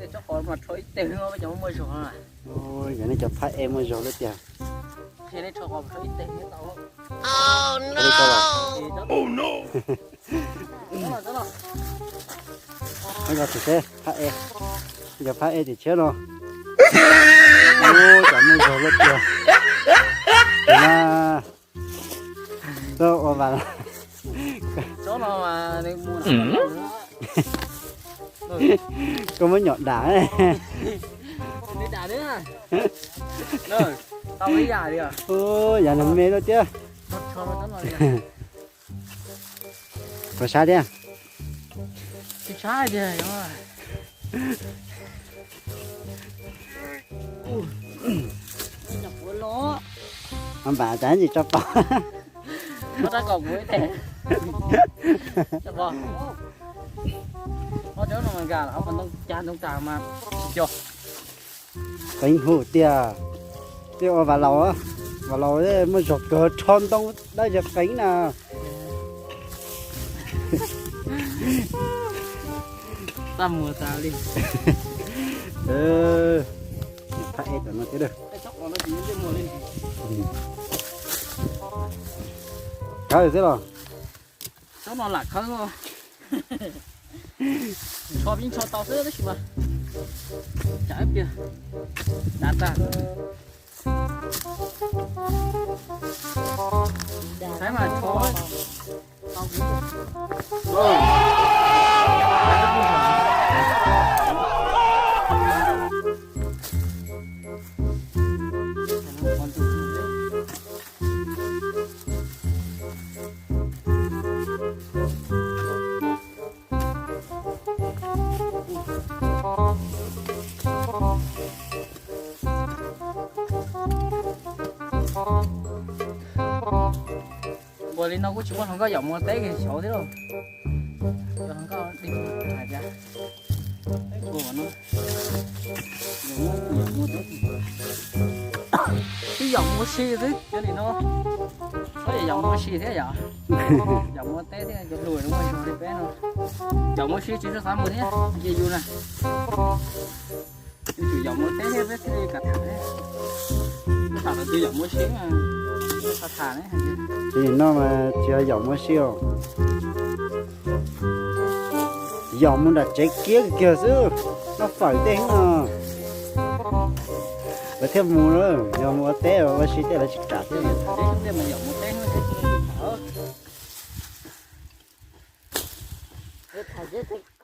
Tsob qos mas rho ib teg xwb cov muaj zog. Yog nej cov phab ej muaj zog lawm tiag. Ib co tsis seb phab ej, cov phab ej tim tshiab no. Cov muaj zog lawm tiag. Tus no tuaj ua vas los. Koj muab nyom dam. Ua yam nws me lawm thiab. Puas sab thiab? Mas npam tas tsis tso pom. Qeeb hu tiag, tej ua vas laus, vas laus muaj zog kawg rho ntoo dawb zog qeeb na. Phab ej tom no thiab. Khawb xwb los? Tsob no lam khawb, ntsho pib ntsho tau xwb tab sis mas tsam ib pliag dav tag. Saib mas ntsho tau. Npaum li no kuj tsis muaj hluas nkauj yam muaj teb kiag xyov thiab lauj. Cov hluas nkauj hais tias, twb yam muaj si xwb cov nim no, txhob yam muaj si thiab yom. Yam muaj teb thiab cov hluas zoo muaj zoo li peb no, yam muaj si tsis txhob xav mus thiab, cia yus na. Yus tsum yam muaj teb thiab peb thiaj li kam tham thiab. Tham thaum twg yam muaj si mas tham tham ne. Ces nim no mas tsis yog yam muaj si os. Yam mus nram tsev kiab kiag xwb, noj fawm tej no. Lawv thiaj mus, yog mus ua teb ua si tej lawv tsis kam thiab.